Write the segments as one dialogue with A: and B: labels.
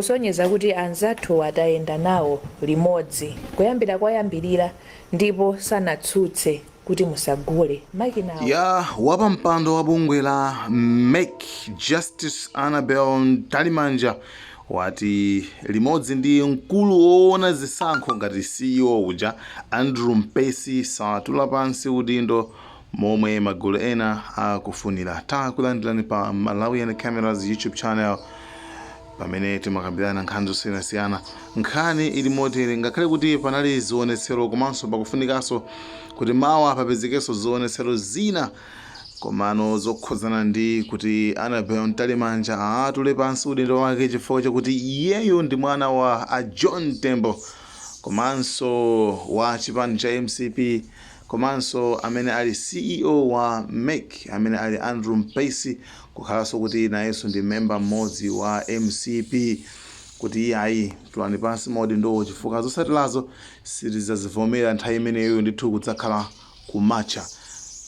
A: Kusonyeza kuti anzathu atayenda nawo limodzi kuyambira kwayambirira ndipo sanatsutse kuti musagule makinawo.
B: Ya wapampando wa bungwe la MEC, Justice Annabel Mtalimanja, wati limodzi ndi mkulu woona zisankho ngati CEO uja, Andrew Mpesi, satula pansi udindo momwe magulu ena akufunira. Takulandirani pa Malawian Cameras YouTube channel, pamene timakambirana nkhani zosiyanasiyana. Nkhani ili motere: ngakhale kuti panali zionetsero, komanso pakufunikanso kuti mawa papezekenso zionetsero zina, komano zokhudzana ndi kuti Annabel Mtalimanja atule pansi udindo wake chifukwa chakuti iyeyo ndi mwana wa a John Tembo, komanso wa chipani cha MCP, komanso amene ali CEO wa MEC, amene ali Andrew Mpesi, kukhalanso kuti nayenso ndi memba mmodzi wa MCP, kuti iye ayi, tulani pansi maudindowo chifukwa zotsatirazo sitidzazivomera. Nthawi imeneyo ndithu kudzakhala kumatcha.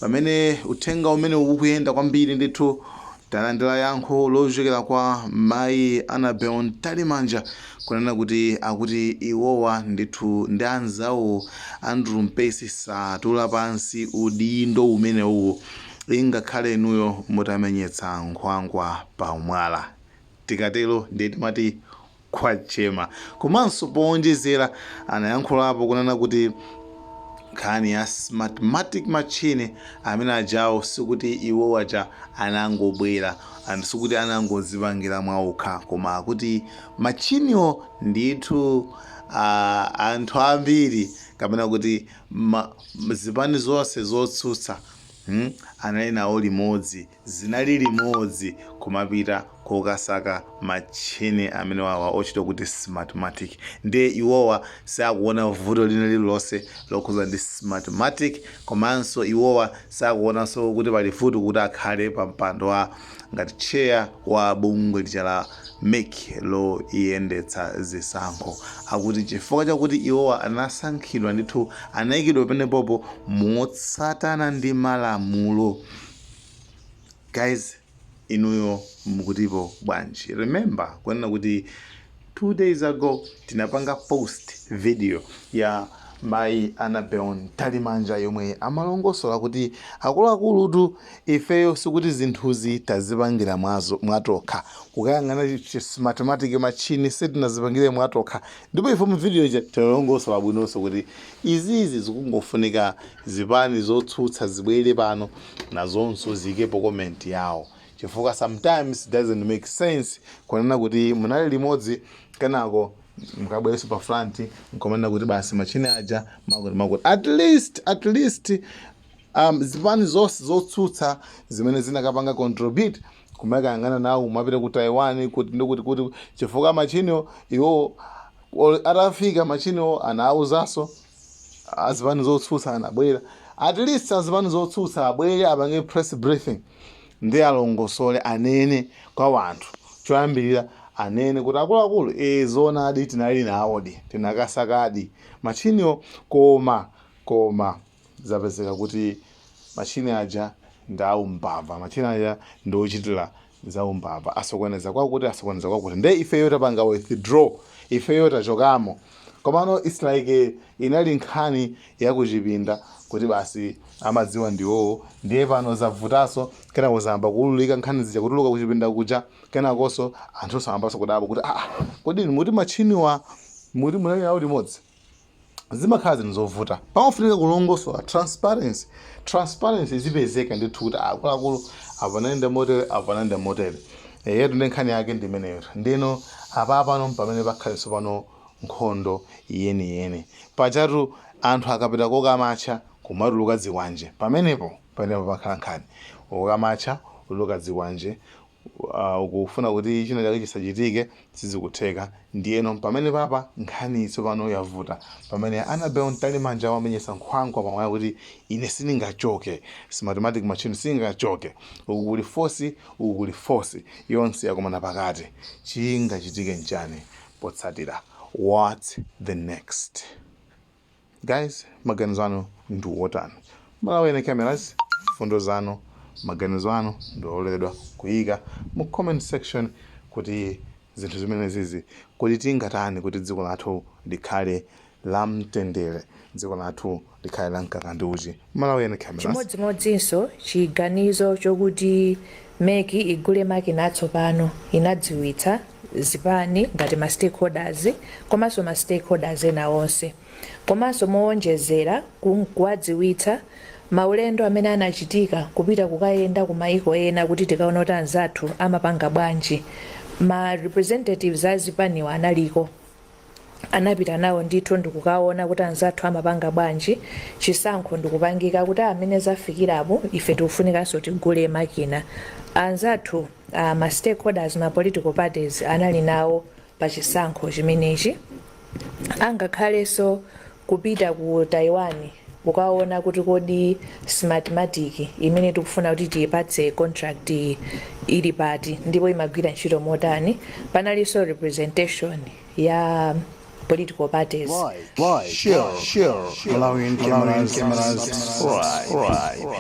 B: Pamene uthenga umene ukuyenda kwambiri ndithu, talandira yankho lochokera kwa mayi Annabel Mtalimanja kunena kuti akuti iwowa ndithu ndi anzawo Andrew Mpesi satula pansi udindo umenewu, ingakhale inuyo mutamenyetsa nkhwangwa pa mwala. Tikatero ndiye timati kwachema. Komanso powonjezera anayankhulapo kunena kuti nkhani ya Smartmatic machine amene ajawo, sikuti iwo aja anangobwera and sikuti anangodzipangira mwaokha, koma akuti machiniwo ndithu anthu ambiri, kapena kuti zipani zonse zotsutsa, anali nawo limodzi, zinali limodzi kumapita kokasaka machine amene wawa ochita kuti Smartmatic. Ndiye iwowa sakuona vuto lina lililonse lokhuza ndi Smartmatic, komanso iwowa sakuonanso kuti pali vuto kuti akhale pa mpando wa ngati chair wa bungwe lija la MEC loyendetsa zisankho. Akuti chifukwa chakuti iwowa anasankhidwa ndithu, anayikidwa penepopo motsatana ndi malamulo. Guys, inuyo mukutipo bwanji? Remember kunena kuti 2 days ago tinapanga post video ya mayi Annabel Mtalimanja yomwe amalongosola kuti akuluakulutu, ifeyo sikuti zinthuzi tazipangira mwazo mwatokha, kukayang'ana Smartmatic machine sitinazipangire mwatokha. Ndipo ife mu video ija tinalongosola bwinonso kuti izizi zikungofunika zipani zotsutsa zibwere pano nazonso ziyikepo comment yawo, chifukwa sometimes doesn't make sense kunena kuti munali limodzi, kenako mukabwereso pa front nkomanena kuti basi machine aja makuti makuti. At least zipani zonse zotsutsa zimene zinakapanga contribute kumakayang'ana nawo, kumapita ku Taiwan kuti ndikuti kuti, chifukwa machiniwo iwo atafika machiniwo anawuzanso azipani zotsutsa anabwera. At least azipani zotsutsa abwere, apange press briefing ndi alongosole, anene kwa wanthu. Choyambirira anene kuti akuluakulu, e, zoonadi tinali nawodi, tinakasakadi machiniwo, koma zapezeka kuti machine aja ndi aumbava, machine aja ndi ochitira zaumbava, asokoneza kwakuti, asokoneza kwakuti, nde ifeyo tapanga withdraw, ifeyo tachokamo. Komano it's like inali nkhani yakuchipinda kuti basi amadziwa ndiwowo. Ndiye pano zavutanso, kenako zayamba kuululika nkhani zija, kutuluka kuchipinda kuja, kenakonso anthu ayambanso kudabwa kuti, "Ah, kodi muti machiniwa muti munali nawo limodzi?" Zimakhala zinthu zovuta, pamafunika kulongosola, transparency. Transparency izipezeka ndithu kuti akuluakulu, apanayenda motere, apanayenda motere. Yetu ndi nkhani yake ndi imeneyo. Ndino apapano pamene pakhalenso pano nkhondo yeniyeni. Pachatu anthu akapita kokamatcha kumatuluka zikwanje, pamenepo pakhala nkhani. Ukamatcha utuluka zikwanje, ukufuna kuti china chake chisachitike, sizikutheka. Ndiyeno pamene papa nkhani tsopano yavuta, pamene Annabel Mtalimanja wamenyesa nkhwangwa pamwaya kuti ine sindingachoke, Smartmatic machine singachoke. Uku kuli force, uku kuli force, yonse yakumana pakati. Chingachitike nchani potsatira? What's the next, guys? Maganizo anu ndi wotani? Malawi Cameras, fundo zanu, maganizo anu ndi ololedwa kuyika mu comment section kuti Zinthu zimene zizi, kodi tingatani kuti dziko lathu likhale la mtendere, dziko lathu likhale la mkaka ndi uchi? Malawian Cameras.
A: Chimodzimodzinso chiganizo chokuti MEC igule makina atsopano inadziwitsa zipani ngati ma stakeholders komanso ma stakeholders ena onse. Komanso mowonjezera kuwadziwitsa, maulendo amene anachitika kupita kukayenda ku maiko ena kuti tikaona kuti anzathu amapanga bwanji, ma representatives a zipaniwa analiko, anapita nawo ndithu ndikukaona kuti anzathu amapanga bwanji chisankho, ndikupangika kuti amene zafikirapo ife tikufunikanso tigule makina. Anzathu, ma stakeholders, ma political parties anali nawo pa chisankho chimenechi. Angakhalenso kupita ku Taiwan kukaona kuti kodi Smartmatic imene tikufuna kuti tiyipatse contract ili pati ndipo imagwira ntchito motani, panalinso representation ya political parties.
B: Like, share, share, Malawian Cameras, subscribe.